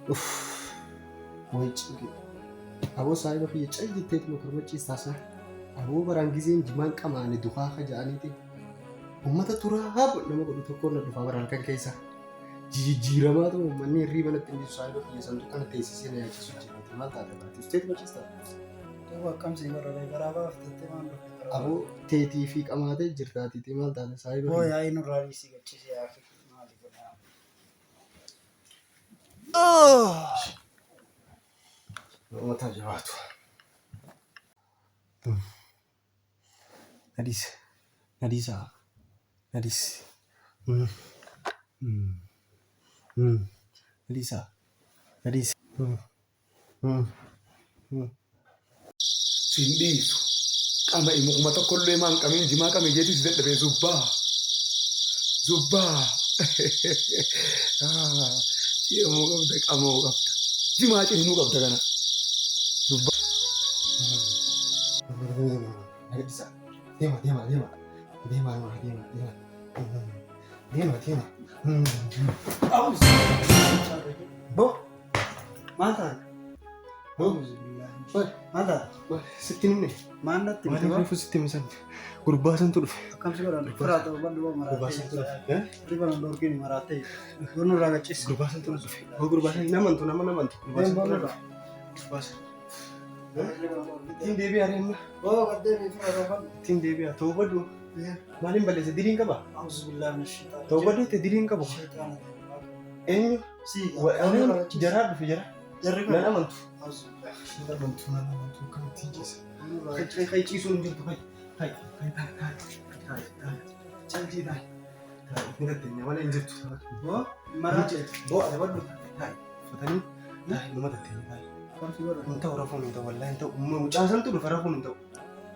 Uff. Way cinqii. Aboo saahiba kiyya cal jetteetuma karuma ciistaa saa. Aboo baraan gizeen jimaan qamaane dukaa ka ja'aniiti. Ummata turaab nama godhu tokkoon na dhufaa bara halkan keessa. Jijjiiramaatu uummanni hirriiba natti hin dhiisu saahiba kiyya santu kana teessisee na yaachisu jira. Maal taate baate? Usteetuma ciistaa. Duuba akkam sii godha garaa baaftattee maal dhufte karaa Aboo teetii fi qamaatee jirtaatiiti maal taate saahiba Boo kiyya? yaa'ii nurraa dhiisii gachiisee yaa akhi maali godhaa. Uummata jabaatu. Nadiis. Nadiisaa. Nadiis. Nadiisaa. Nadiis. Sin dhiisu. Qama'i mukuma tokkollee maan qamiin jimaa qame jeetii si dadhabee zubbaa. Zubbaa. Ceemuu qabda qamoo qabda. Jimaa ciniinuu qabda kana. Zubbaa. Nadiisaa. Deema deema deema. Deema deema deema deema. Deema deema. Bo. Maal taate? Bo. Maal taate? Sitti himne. Maal natti himte? Maaliif reefu sitti himsan? Gurbaa santu dhufe. Akkam si godhan? Firaa ta'uu bal'oo Gurbaa maraattee santu dhufe. Riba nan dhorkiin maraattee. Goon irraa gachiisi. Gurbaa santu dhufe. Gurbaa san namantu nama namantu. Gurbaa santu dhufe. Gurbaa san. Ittiin deebi'aa reemma. Boo gaddee firaa ta'uu bal'oo. Ittiin deebi'aa. Toobadhu. Maaliin balleessa? Diliin qaba. Auzubillahi mina shaytaan. Toobadhu itti diliin qabu. Shaytaana. Eenyu? Si. Jaraa dhufe jara. Jarri Nan amantu. Auzubillahi. Nan amantu nan amantu akkamitti ciisa. Kai kai ciisuun hin jirtu kai. Kai kai taa'e taa'e taa'e taa'e. Calqii taa'e. Taa'e ni tatteenya malee hin jirtu. Boo maraattee. Boo adabadhu taa'e uffatanii taa'e numa tatteenya taa'e. Akkam si godhan? Hin ta'u rafuun hin ta'u wallaahi hin ta'u. Mucaa santu dhufe rafuun hin ta'u.